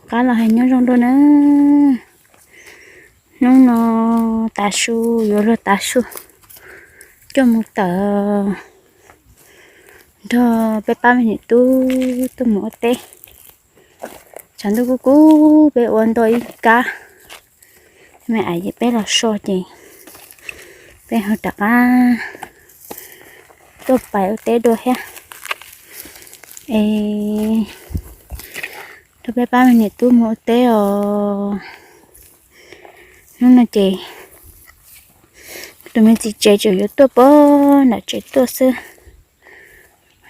qab los hais nyob zoo dua na. Hnub no tav su, yuav luag tav su coj mus tawm nrog peb pab me niam tub tuaj mus ua teb. Tshav ntuj kub kub peb ua ntau ib kab, me ais ces peb los so ces peb ho rov qab tuaj pais ua teb dua thiab. Es rau peb pab me niam tub mus ua teb os. Hnub no ces tus me txiv tsev tseem yuav tuaj pem nram tsev tuaj xwb.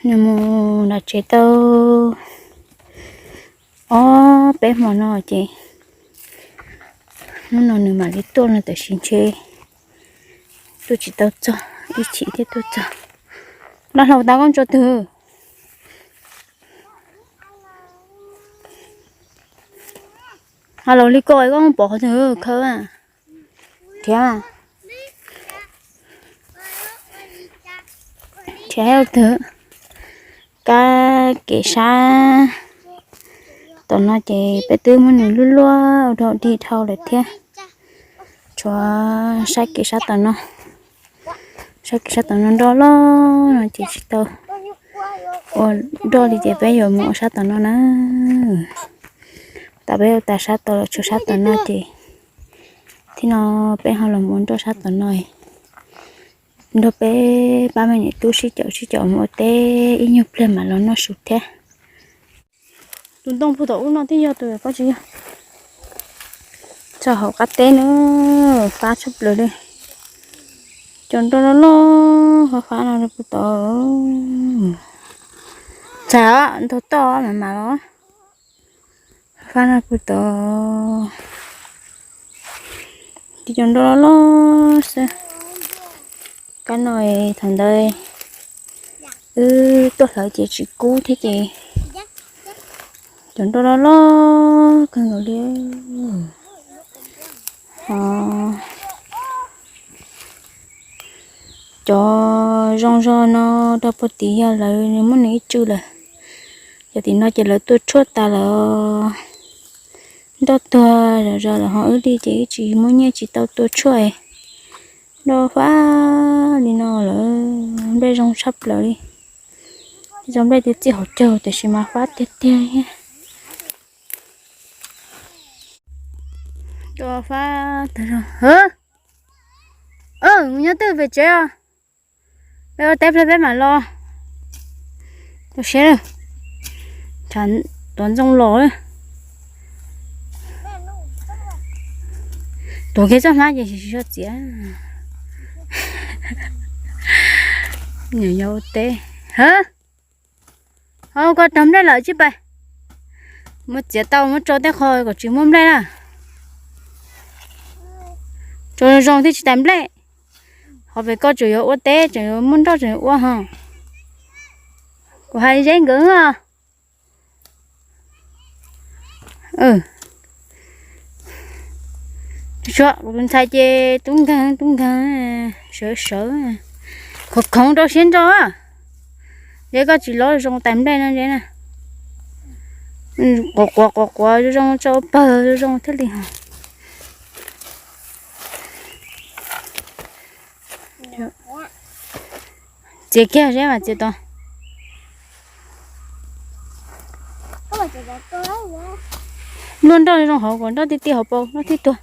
Nws mus nram tsev tau ob peb hmo no ces hnub no nws mam li tuaj no, tam sim ntshe tuaj tsis tau txog, ib chim thiaj tuaj txog. Noj hlau tau koj tso twg? Ho laus li ko koj pom qhov twg khawb? Thiab, thiab twg kab kev sab tom no ces peb twb muab nws luaj luaj ua dog dig dhau lawm thiab. Tshuav sab kev sab tom no, sab kev sab tom no nroj loj no ces tsis tau ua nroj li ces peb yuav mus ua sab tom no na. Tam peb ua tas sab tod los tshuav sab tom no ces thib no peb ho los mus ua nroj sab tom no, nrog peb pab me niam tub sib caum sib caum mus ua teb ib nyuag pliag mam los noj su thiab. Tus ntoo puag tom ub no twb yog tus, koj tsis yog. Txog hauv qab teb na, fab tshaj plaws li. Cov nroj loj loj fab fab no puag tod. Txawm ntog toj mam mam los. Fab no puag tod. Cov nroj loj loj xwb. Kab no thaum ntawd wb tuaj hlawv ces tsis kub thiab ces cov nroj loj loj kawg nkaus li. Cov zoo zog no rau puag tim yog lawv muab nws ib tsw lawm. Cov tim no ces lawv tua tshuaj tas lawm, nroj tuag zom zaws lawm ho wb li ces wb tsis muaj nyiaj tsis tau tua tshuaj. Nroj fab li no lawm, nplej zoo tshaj plaws li. Cov nplej twb txij hauv caug tiam sis mas fab tiag tiag thiab. Cov fab tag zog. Nyob twj pem tsev os. Peb ua teb pliag peb mam los. Tus siab lawm, tuav ntxoo los lawm. Tuav kiag txoj hlab ces tsis txhob txiav. Nyob ua teb. Hab, ho koj raug nplej lawm tsib pais. Muab txiav tau muab tso tej qho kom tsis muaj nplej na. Tso zoo zoo thiaj tsis tas nplej. Qhov pem koj tseem yuav ua teb tseem yuav muaj nroj tseem yuav ua ho. Kuv hais zeb nkawd os. Suav kuv tus ntxhais ces tub nkeeg tub nkeeg, sawv sawv, khoov khoov rau siab ntso. Zeb koj tsis lov zoo tais nplej no zeb na. Quav quav quav quav zoo zoo tso pawg zoo zoo thiaj li ho. Txiav kiag zeb mas txiav tau. Luaj nroj zoo hauv kom nroj ti ti hauv paus nroj thiaj tuag.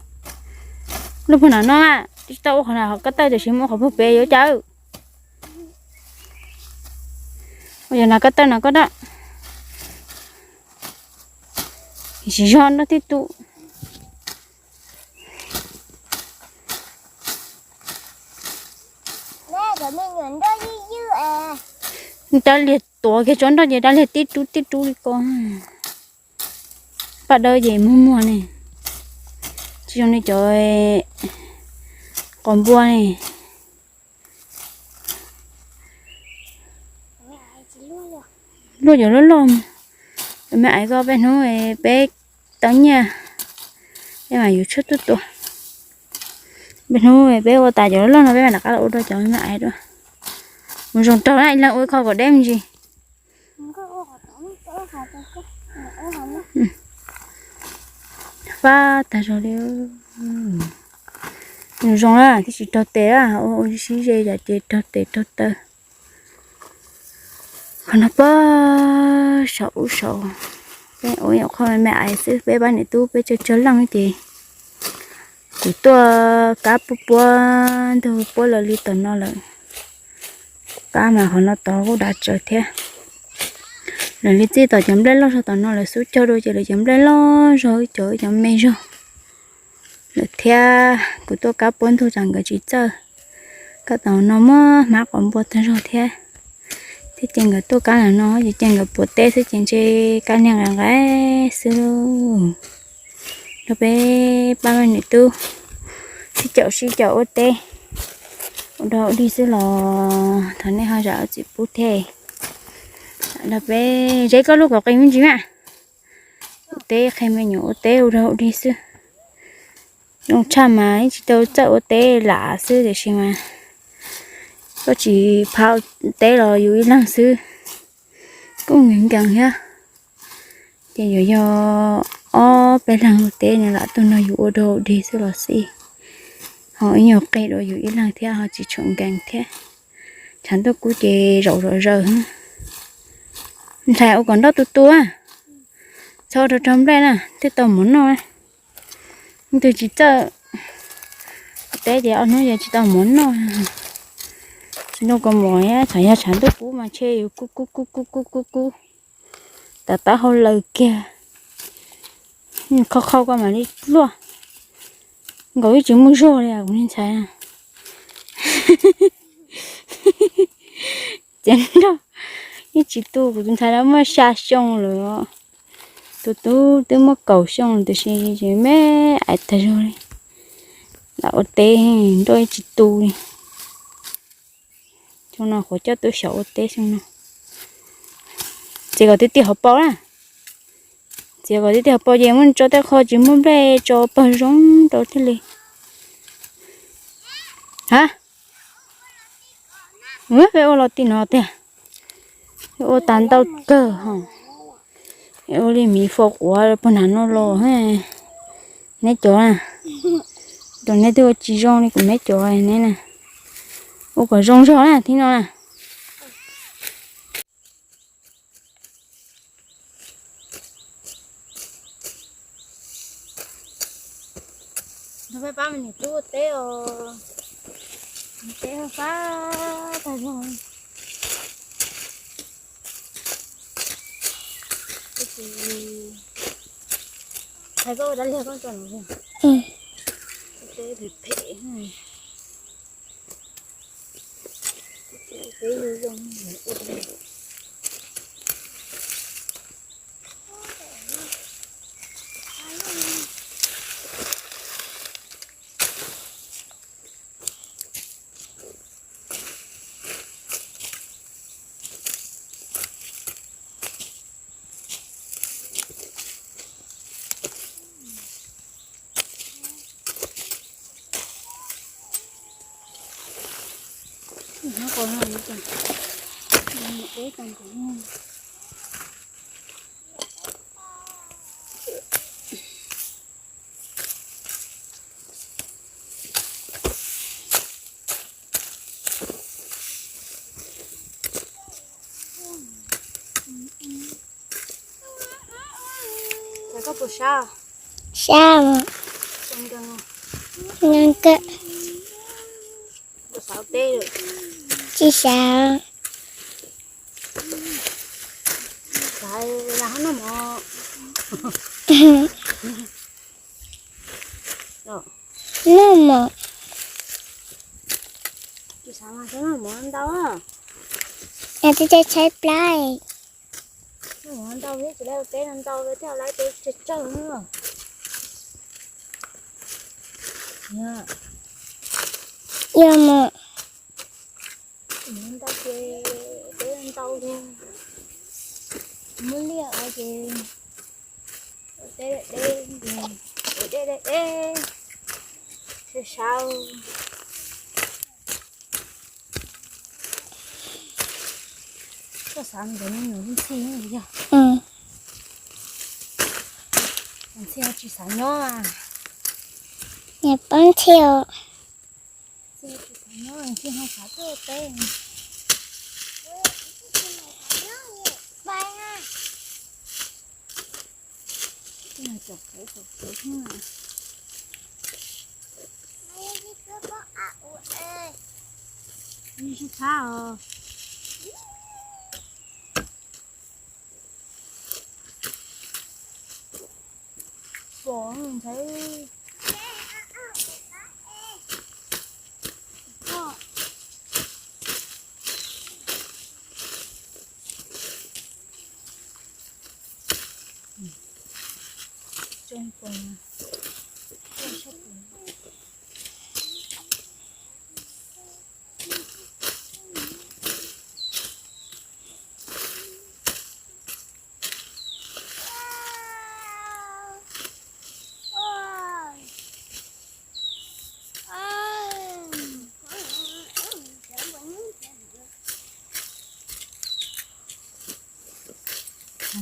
Luaj puag nram no na, tsis tau ua qhov na, qhov ko taw tiam sis muaj qhov puag pem yuav cas. Ua yog na ko taw na ko da. Tsis yog nroj thiaj tu. Dav liag tuav kiag tsob nroj ces dav liag tib rub tib rub li ko. Paj dawb ces muag muag ne. Tsis zoo li cov qos npua ne. Luaj cov loj loj. Me aiv ko peb hnub peb tau nyiaj, peb mam yuav tshuaj tuaj tua. Peb hnub peb ua tas cov loj loj no peb mam rov qab los ua rau cov me aiv dua. Mus zoo raug na, ib leeg ua ib qho kom deb me ntsis. Ua qhov tod, ua qhov tod. pab tag zog li. Nws zoo na thiaj tsis raug tes a, ua sib ze yam ces raug tes raug taw. Qhov no pab saum ub saum, peb ua nyuam qhuav me me ais xwb, peb pab niam tub peb tsawg tsawg leej ces kuv tuaj kab puab puab ntug puab lawv li tom no lawm. Kab mas qhov no tod kuj dav tsawv thiab. Lawv li txij tom cov nplej loj zog tom no lawv xub cog dua ces lawv cov nplej loj zog wb cov, wb cov me zog lawm thiab. Kuv tuaj kab puab ntug tsam nkawd tsis txawj. Kab tom no muaj hmab quav npua tag zog thiab. Thiab ces nkawd tuaj kab ntawm no ces, ces nkawd puav teb xwb ces ntshe kab niag nqaij nqaij xwb lauj. Nrog peb pab me niam tub sib caum sib caum ua teb, ua dog ua dig xwb los thov nej ho zam txim pub thiab. Nrog peb zeb koj lub kom qis me ntsis mas. Ua teb qhia me nyuam ua teb ua dog ua dig xwb. Zoo tshaj mas yeej tsis tau txawj ua teb lam xwb tiam sis mas koj tsis phav teb los yus ib leeg xwb kuj nkees nkees thiab. Ces yuav yog ob peb leeg ua teb no lam tuaj nrog yus ua dog ua dig xwb los xij. Ho ib nyuag qig dua yus ib leeg thiab ho tsis tshua nkees thiab. Tshav ntuj kub ces zaum zom zaws. Ntxhais ua kom nroj tu tu, txhob rau rau nplej na thiaj tau mov noj. Leej twg tsis txawj teb ces ob hnub ces tsis tau mov noj. Tsis noj kua mov, txawm yog tshav ntuj kub mas ntshe yus kub kub kub kub kub kub kub, tav tab hau lawm kiag. Qhau qhau koj mam li luaj. Nkaus ib tsis muaj zog li kuv ntxhais na. Txiav nroj ib tsis tu, kuv tus ntxhais no muaj xya xyoo lawm. Tus tub twb muaj kaum xyoo tiam sis me ais tag zog li. Lam ua teb nroj ib tsis tu li. Xyoo no qhuav coj tub xyaum ua teb xyoo no. Txiav kom tiag tiag hauv paus na. Txiav kom tiag tiag hauv paus ces muab tso tej qho tsis muaj nplej tso pawg zoo rau thiaj li. Ha, peb ua los tim no tiag. Ua tas ntau kawg ho. Ua li miv faus quav pog nag no los. Neb cov na, cov neb twb ua tsis zoo li kuv neb cov neb na. Ua kom zoo zog na thib no na. Nrog peb pab me niam tub ua teb os. Teb fab tag zog. Txhais koj ua dab liag koj tso no. Teb phem phem. Koj puas sab? Sab mas. Nkees kawg. Tsis sab. Noj mov. Tsis sab mas noj mov ntau. Tshaib plab. Noj mov ntau thiab tsis laiv teb ntau thiab laiv teb tsawg tsawg na. Yog mas. Ntau ces teb ntau thiab. Muab liaj ua ces teb deb deb, teb deb deb, sab sab. Koj xav nkawd me nyuam ntxhi yog. Ntxhi tsis xav nyob. Niam pab Ntxhi os. Ntxhi tsis xav nyob, Ntxhi ho xav tuaj teb. Tsis txhab os. Pom ntxhais. Tsoo pom.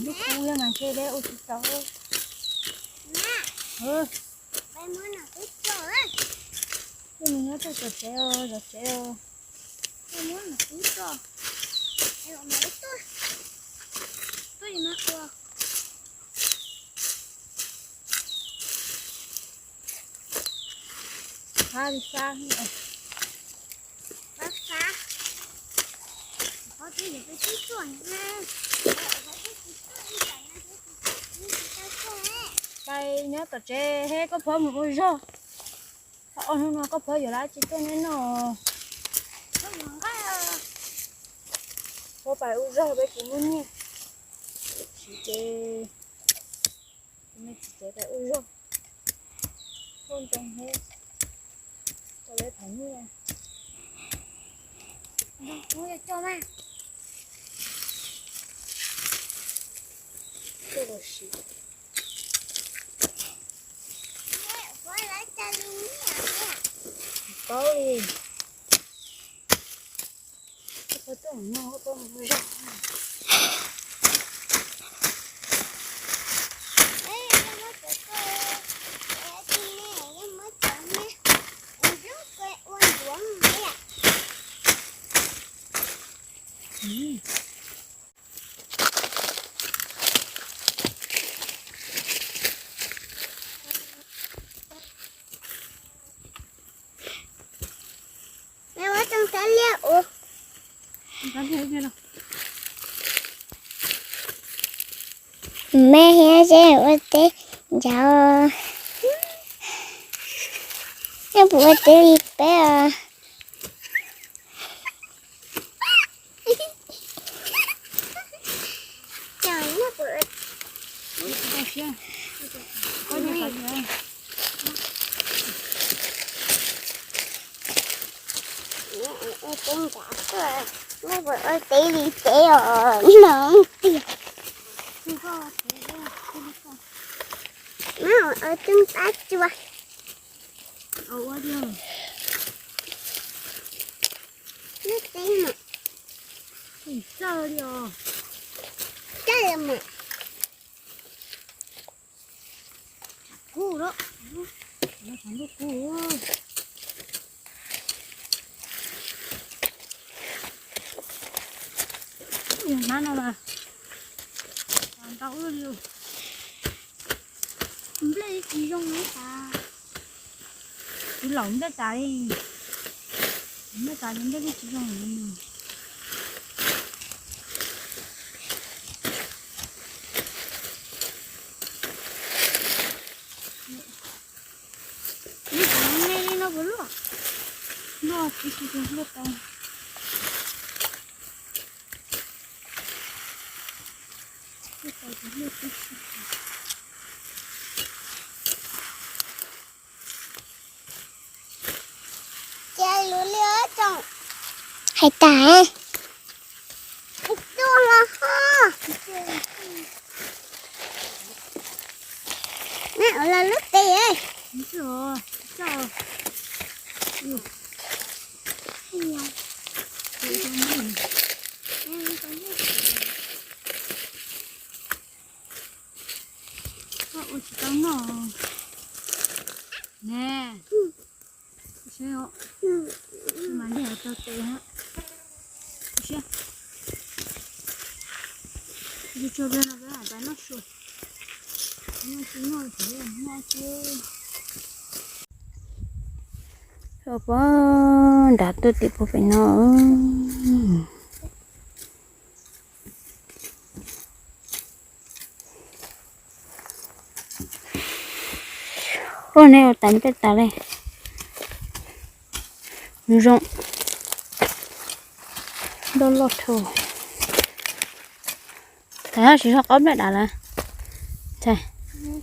Lub kub mas ntshe deb ua tsis tau. Peb mus nyob tuaj tom tsev os, zov tsev os. Qab li qab. Pais nyob tom tsev he, koj phob mus ua zog. Ob hnub no koj phob yuav dab tsi tuaj neb noj? Phob pais ua zog peb tsis muaj nyiaj. Tsis ces, tsis ces pais ua zog. Tuaj ntoo thiab, tau peb phav nyiaj. Tuaj los sis. Paub li. Koj phob tuaj mus noj, koj phob mus ua zog. Me hiab seb ua teb ncav, nej puas ua teb li peb os? Nej puas ua teb li peb os no tiag? Ua teb tab tsuas. Lub teb no. Txawj mas. Kub lawm. Kub. Hnab no mas ntau ua li. Nplej tsis zoo li tas. Tus laus nplej tas li. Nplej tas nplej tsis zoo li. Neb puas luaj? Luaj tib si, luaj tau. Hais tas. Tuaj los ho. Neb ua los lub teb. Ua tsis tau noj ne. Saib os, mas liag tau tes hab. Ua siab. Tsuag tsuag pliag no peb mam pais noj su. Noj tsis noj, noj tsis. Ua pog nrad tuaj tim puag pem no. Ua, neb ua tas nplej tas li. Zoo. Loj loj dhau. Tam no siv zog qaub nplej dam lawm.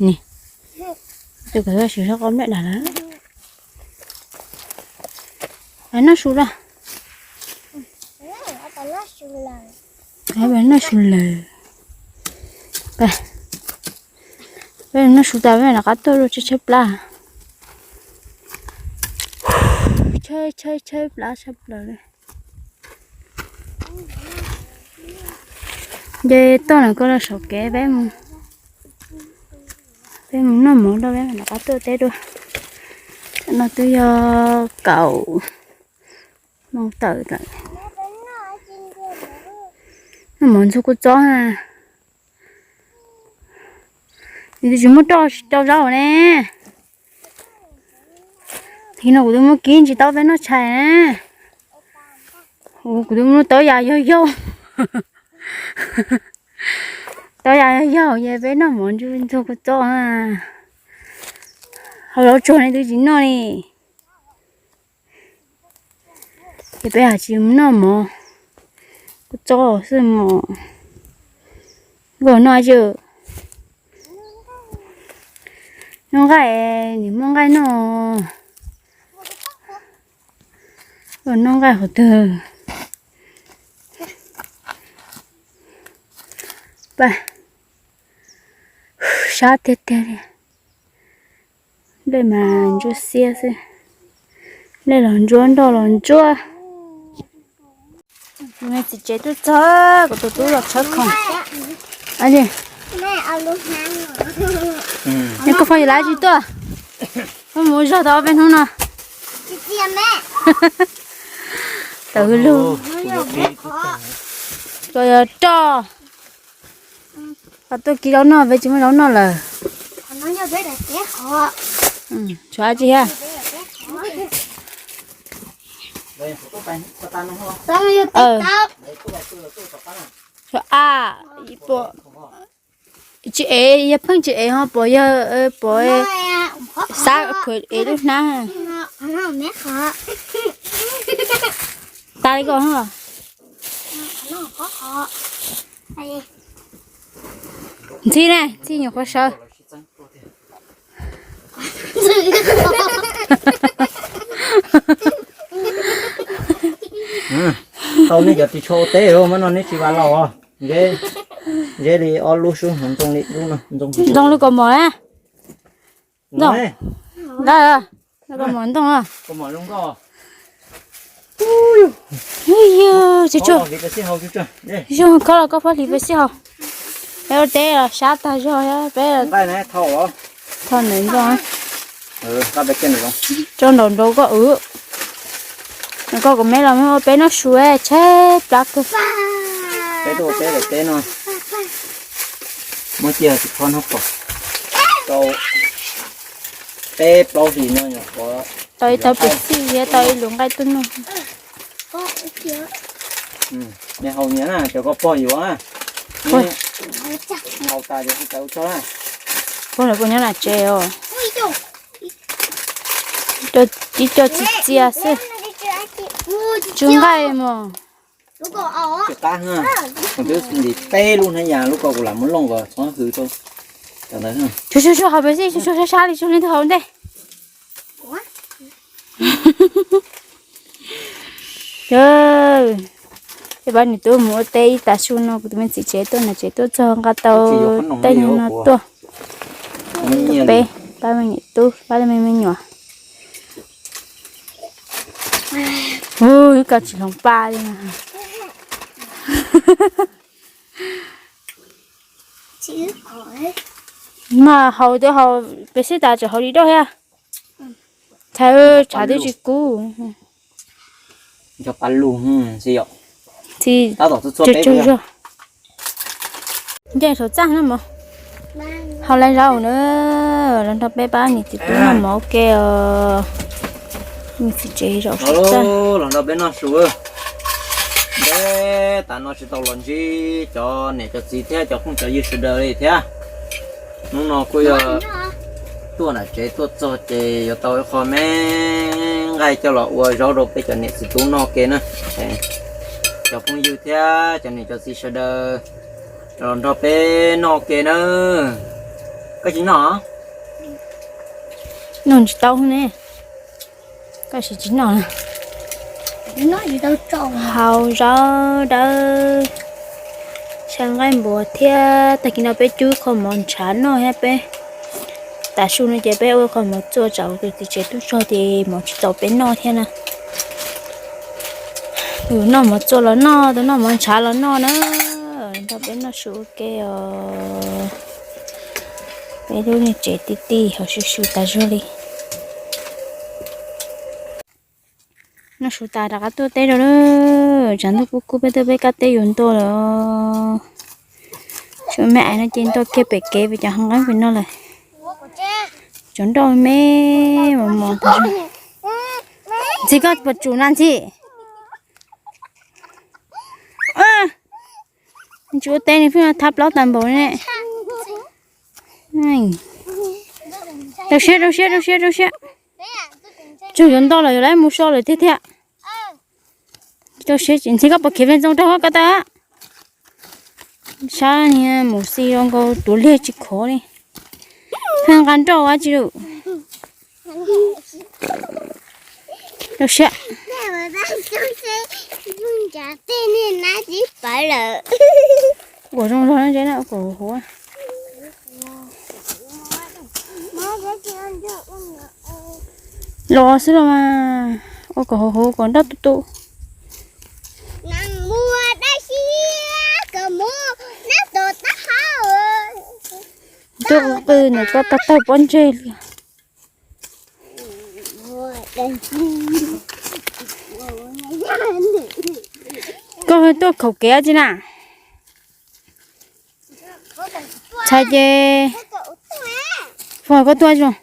Ni, tus kawm siv zog qaub nplej dam lawm. Peb noj su lawm. Peb noj su lawm. Peb noj su tas peb mam rov qab tuaj dua tshaib tshaib plab. Tshaib tshaib tshaib plab tshaj plaws li. Ces tuaj ntawm ko los saum kev peb mus, peb mus noj mov rau peb mam rov qab tuaj teb dua. Tam no twb yog kaum moos tawm lawm. Noj mov ntxuag kua txob na. Nws twb tsis muaj roj rau zaub ne. Thaum no kuv twb muab kib ntsis taub peb noj tshais na. Kuv twb muab taub yas yaug yaug. Taub yas yaug yaug ces peb noj mov ntxuag kua txob. Hauv lawv tsuag ne twb tsis noj li. Ces peb hais tsis mus noj mov, kua txob xwb mog. Nkauj noj tsis, noj nqaij, nim muaj nqaij noj. Nkauj noj nqaij qhov twg? Pab, sab tiag tiag li. Nplej mas ntsuab xiab xwb. Nplej los ntsuab, nroj los ntsuab. Kuv me txiv tsev tuaj txog, kuv tus tub los tshawb khoom. Neb koj phob ywg lav tsis tuaj? Koj mus zog tau ob peb hnub no. Tawm lug. Koj yog roj. Qhov tuaj kis zaub noj, peb tsis muaj zaub noj lawm. Tshuav tsis hab. Tshuav a, tsis ev, yog pheej tsis ev ho pom yog pom xav khuv ev lub hnab. Tas li ko. Ntxhib ne, ntxhib nyuam qhuav sawv. Tau nej cov ris tsho ua teb, mas no neb tsis vas los. Ntseb li ob lub sub, ntxoo li lub no, ntxoo li kaus mom na. Ntxoo, kaus mom ntxoo. Tsis tsuag, zoo koj los koj phob hliv peb sib haus. Peb ua teb los sab tag zog, peb tho ntawm ntxoo. Tso nraum nraud koj wb. Koj kuv me los ua peb noj su tshaib plab kawg. Peb tuaj teb lawm teb no. Muab cia tsis phob hnub pom. Tau peb plaub hlis no nyuam qhuav tau ib tawb pem xij thiab tau ib lub nqaij tuaj noj. Nej haus nyias na, cov koj pog yuav na. Haus tas cov kuv tau tso na. Pog lawv puas nyob nram tsev os? Ib co txias txias xwb. Tsw nqaij mog. Qab, twb ntim peb lub hnab yas lub ko kuv lam muab looj kom txhob hws rau. Tsuag tsuag haus pem xij, tsuag tsuag sab sab li tsuag leej twg haus ntej. Ces pab niam tub mus ua teb ib tag su no, kuv tus me txiv tsev tuaj, niam tsev tuaj txog nqa tau tej nyuag no tuaj. Peb pab me niam tub pab me me nyuam. Ub, ib koj tsis hloov pa li na. Mas haus twb haus, peb xwb tas tseem haus li roj thiab. Txhais tshav twb tsis kub. Nco pa lug xi yom. Tsis, tab tom txhua txhua peb zog. Nce saum txaj no mov. Haus lais zaum na, los nrog peb pab niam txiv tub noj mov ua ke os. Niam txiv tsev zaum saum txaj. Los nrog peb noj su. Ntev tas no tsis tau los ntsib cov niam cov txiv thiab cov phooj cov ywg sawv daws li thiab. Hnub no kuj yog tuaj nram tsev tuaj txog ces yuav tau ib qho me nqaij coj los ua zaub rau peb cov niam txiv tub noj ke na. Cov phooj ywg thiab cov niam cov txiv sawv daws los nrog peb noj ke na. Koj tsis noj? Noj tsis tau ne. Koj sim tsis noj. Haus zaub dawb, tsha nqaij npua thiab. Tag kis no peb cub qho mov ntshav noj thiab peb. Tav su no ces peb ua qho mov txua tsam tus txiv tsev tuaj txog ces mov tsis txaus peb noj thiab na. Tus noj mov txua los noj, tus noj mov ntshav los noj na. Nrog peb noj su ua ke os. Peb lub niag tsev ti ti hauv su su tas zog li. Noj su tas rov qab tuaj teb rau lawm. Tshav ntuj kub kub peb tuaj peb kab teb yuav ntua lawm. Tsuas me ais no ces nto kiag pem kev pem cov hauv nqeeb pem no lawm. Cov nroj me mos mos tas zog. Ntxhi koj puas tsum na Ntxhi? Tsis ua teb nws pheej thab plaub tas npaum ne. Rau siab rau siab rau siab rau siab. Tsuas yuav nto los yuav lawv mus so lawm tiag thiab. Rau siab tsis ntxhi koj puas khiav plig ntxoo rau koj tau. Sab niag mus xi zoo nkaus tuav liag tsis khov li. Pheej nqa nroj ua tsis lawm. Rau siab. Ua zoo zog na, ua kom huv huv. Los xwb los mas, ua kom huv huv kom nroj tu tu. Tuaj qw qw ntawm koj tag tawg pob ntseg li. Koj tuaj khaum kev tsi na. Txhais ces, fo koj tuaj zoo.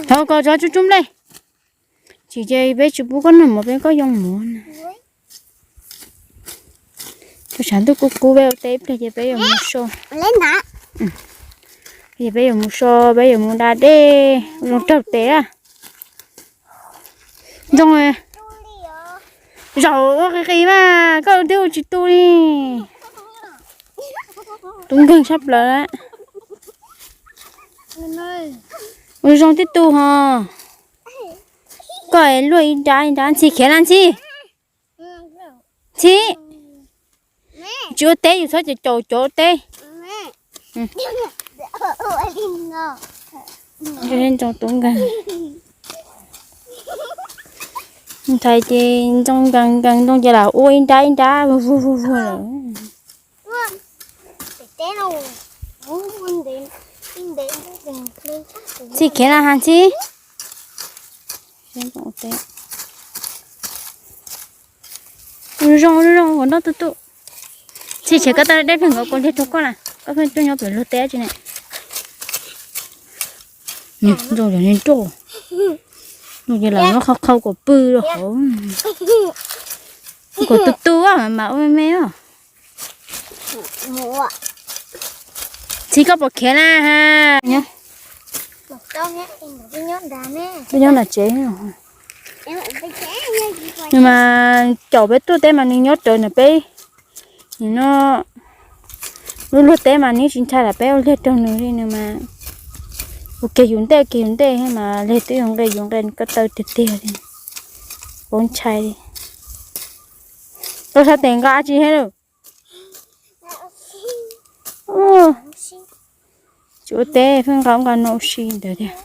Thov koj tso tsub tsub nplej. Tsis ces peb tsis pub koj noj mov peb koj yoo mov na. Tus tshav ntuj kub kub peb ua teb ib pliag ces peb yuav mus so. Ces peb yuav mus so, peb yuav mus da dej, zoo raug tes a. Ntxoo, zaum ua qis qis mas koj twb ua tsis tu li. Tub nkeeg sab plaws lawm. Ua zoo tib tug ho. Koj luaj ib nrab ib nrab, Ntxhi khiav na Ntxhi. Ntxhi, tsis ua teb yus txhob caum caum cov ua teb. Ntxoo tub nkeeg. Ntxhi ces ntxoo nkees nkees ntxoo ces lam ua ib nrab ib nrab vuag vuag vuag vuag lawm. Ntxhi khiav na has Ntxhi. Zoo zoo kom nroj tu tu. Ntxhi khiav koj tau deb pheej nkaus koj liag rau koj na, koj pheej tuaj nyob pem luag teb tsi ne. Ntxoo cov niag nroj, nroj ces lam nyob qhau qhau kom pw rau hauv, kom tu tu mas ua me me os. Ntxhi koj puas khiav na ha? Nyob, peb nyob nram tsev. Nws mas caum peb tuaj teb mas nws nyob rawv ntawm peb. Nws no lub luag teb mas nws tsis ntshai lam peb ua liag rau nws li, nws mas ua kiag yus ntej kiag yus ntej mas liag twb yus nqe yus nqe nws ko taw tiag tiag li. Ua ntshai li. Koj sab tes nqa tsi thiab lawm? Tsis ua teb pheej nqa ub nqa no ua si ntawd thiab.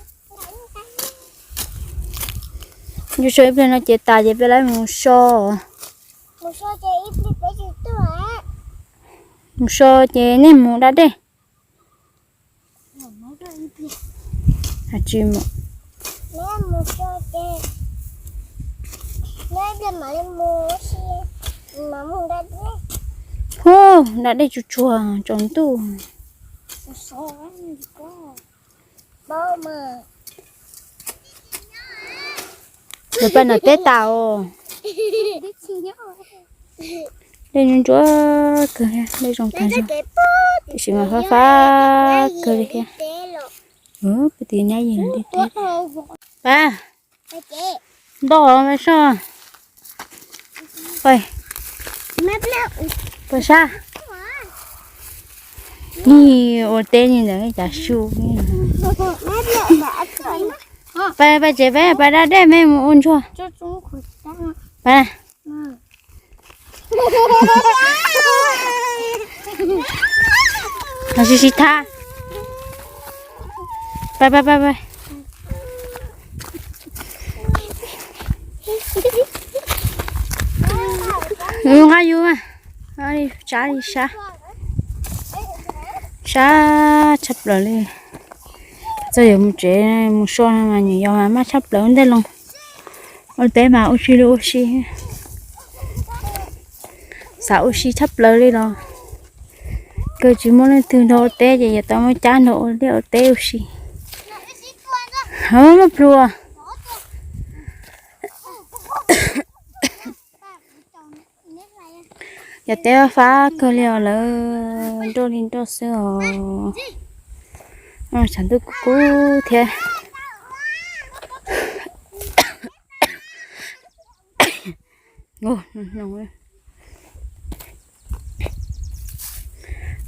Ncu so ib pliag no ces tas ces peb lawv mus so. Mus so ces nej mus da dej. Tsis mus. Hu, da dej tsuag tsuag tsaus ntuj. Lawv pab nram teb tas os. Dej ntsuab kawg li, dej zoo tag zog, tiam sis mas fab fab kawg li thiab. Peb tus nyab yeej li teb. Pab, ntoj mas soj. Pab sab. Nig ua teb ni ntawd cas su. Pab, pab tsev peb pab da dej me mus ua ntsuag. Pab. Sib sib thab. Pab, pab, pab, pab. Nqa yus, sab li sab, sab tshaj plaws li. Txog yuav mus tsev mus so no mas nyuam yaus mas maj tshaj plaws ua ntej loo. Ua teb mas ua si li ua si, xav ua si tshaj plaws li los kawg tsis muaj leej twg nrog ua teb ces yuav tau muab cab nrog ua liaj ua teb ua si. Muab plhua. Cov teb fab kawg li os, lawv nroj li nroj xwb os. Tshav ntuj kub kub thiab.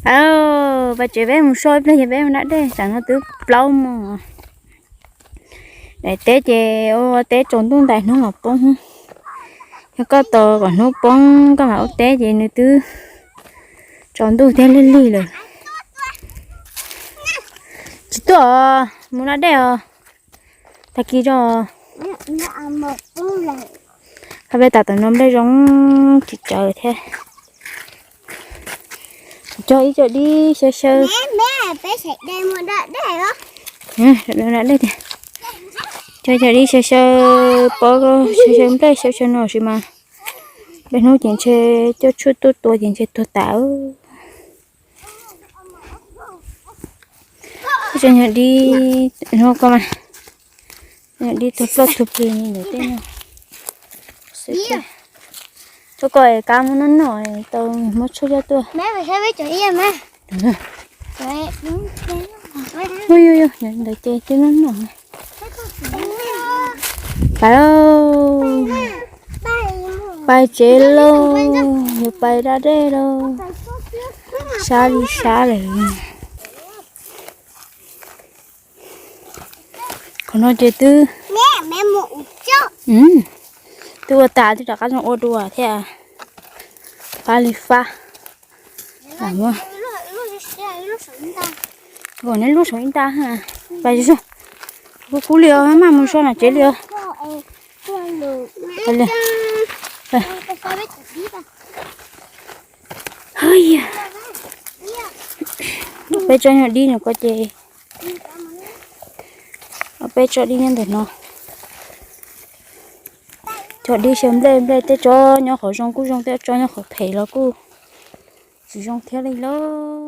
Pab, tsev peb mus so ib pliag ces peb mus da dej, tsam no twb plaub moos. Daim teb ces ua teb tsaus ntuj ntais hnub mam poob. Yog koj tos kom hnub poob koj mam ua teb ces nws twb tsaus ntuj thiab lig lig lawm. Tsis tuaj os, mus da dej os. Tag kis tso. Qhov peb tas tom no nplej zoo tsis tsawv thiab. Cog ib co dib xyaw xyaw. Cog ib co dib xyaw xyaw, pob xyaw xyaw nplej xyaw xyaw no sis mas nplej hnub ces ntshe coj tshuaj tuaj tua ces ntshe tuag tas. Cog nyuag dib no koj mas, nyuag dib tuag ploj tuag plig li ntawd tej no. Txhob koj kab muab noj noj tau, muab tshuaj coj tuaj. Ntawd ces twb noj noj. Pais lauj, pais tsev lauj, yuav pais da dej lauj. Sab li sab lawm. Qhov no ces twb, twb ua tas twb rov qab zoo ua dua thiab. Fab li fab. Neb lub saum ib nta, pais kub kub li os, maj mus so nram tsev li os. Peb tso nyuag dib no ko ces, peb tso dib nyob ntawm no. Cog dib xyaw nplej, nplej tej tsob nyob qhov zoo kuj zoo, tej tsob nyob qhov phem los kuj tsis zoo thiab li lauj.